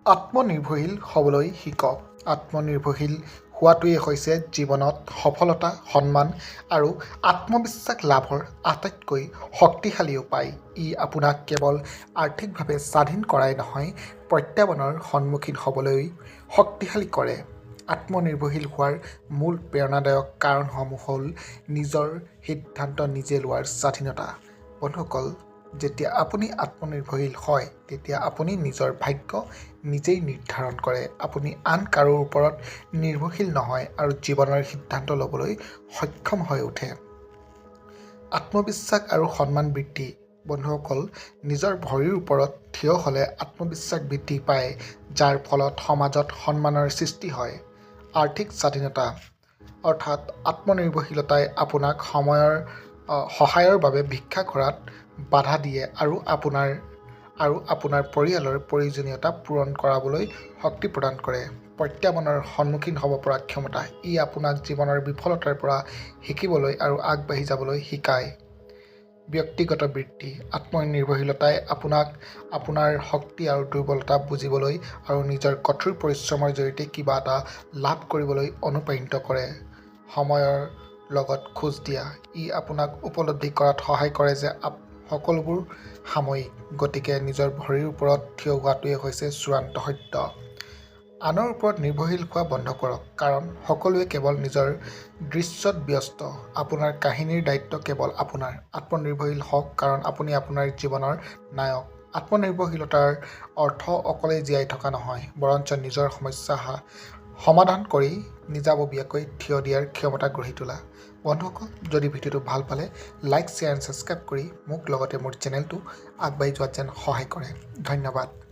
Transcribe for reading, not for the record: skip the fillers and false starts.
আত্মনিৰ্ভৰশীল হ'বলৈ শিকক। আত্মনিৰ্ভৰশীল হোৱাটোৱেই হৈছে জীৱনত সফলতা, সন্মান আৰু আত্মবিশ্বাস লাভৰ আটাইতকৈ শক্তিশালী উপায়। ই আপোনাক কেৱল আৰ্থিকভাৱে স্বাধীন কৰাই নহয়, প্ৰত্যাহ্বানৰ সন্মুখীন হ'বলৈ শক্তিশালী কৰে। আত্মনিৰ্ভৰশীল হোৱাৰ মূল প্ৰেৰণাদায়ক কাৰণসমূহ হ'ল নিজৰ সিদ্ধান্ত নিজে লোৱাৰ স্বাধীনতা। বন্ধুসকল, যেতিয়া আপুনি আত্মনিৰ্ভৰশীল হয়, তেতিয়া আপুনি নিজৰ ভাগ্য নিজেই নিৰ্ধাৰণ কৰে। আপুনি আন কাৰো ওপৰত নিৰ্ভৰশীল নহয় আৰু জীৱনৰ সিদ্ধান্ত ল'বলৈ সক্ষম হৈ উঠে। আত্মবিশ্বাস আৰু সন্মান বৃদ্ধি। বন্ধুসকল, নিজৰ ভৰিৰ ওপৰত থিয় হ'লে আত্মবিশ্বাস বৃদ্ধি পায়, যাৰ ফলত সমাজত সন্মানৰ সৃষ্টি হয়। আৰ্থিক স্বাধীনতা, অৰ্থাৎ আত্মনিৰ্ভৰশীলতাই আপোনাক সময়ৰ সহায়ৰ বাবে ভিক্ষা কৰাত বাধা দিয়ে আৰু আপোনাৰ পৰিয়ালৰ প্ৰয়োজনীয়তা পূৰণ কৰাবলৈ শক্তি প্ৰদান কৰে। প্ৰত্যাহ্বানৰ সন্মুখীন হ'ব পৰা ক্ষমতা। ই আপোনাক জীৱনৰ বিফলতাৰ পৰা শিকিবলৈ আৰু আগবাঢ়ি যাবলৈ শিকায়। ব্যক্তিগত বৃদ্ধি। আত্মনিৰ্ভৰশীলতাই আপোনাক আপোনাৰ শক্তি আৰু দুৰ্বলতা বুজিবলৈ আৰু নিজৰ কঠোৰ পৰিশ্ৰমৰ জৰিয়তে কিবা এটা লাভ কৰিবলৈ অনুপ্ৰাণিত কৰে। সময়ৰ লগত খোজ দিয়া। ই আপোনাক উপলব্ধি কৰাত সহায় কৰে যে সকলোবোৰ সাময়িক, গতিকে নিজৰ ভৰিৰ ওপৰত থিয় হোৱাটোৱেই হৈছে চূড়ান্ত সত্য। আনৰ ওপৰত নিৰ্ভৰশীল হোৱা বন্ধ কৰক, কাৰণ সকলোৱে কেৱল নিজৰ দৃশ্যত ব্যস্ত। আপোনাৰ কাহিনীৰ দায়িত্ব কেৱল আপোনাৰ। আত্মনিৰ্ভৰশীল হওক, কাৰণ আপুনি আপোনাৰ জীৱনৰ নায়ক। আত্মনিৰ্ভৰশীলতাৰ অৰ্থ অকলেই জীয়াই থকা নহয়, বৰঞ্চ নিজৰ সমস্যা সমাধান কৰি নিজাববীয়াকৈ থিয় দিয়াৰ ক্ষমতা গঢ়ি তোলা। বন্ধুসকল, যদি ভিডিঅ'টো ভাল পালে লাইক, শ্বেয়াৰ এণ্ড ছাবস্ক্ৰাইব কৰি মোক লগতে মোৰ চেনেলটো আগবাঢ়ি যোৱাত যেন সহায় কৰে। ধন্যবাদ।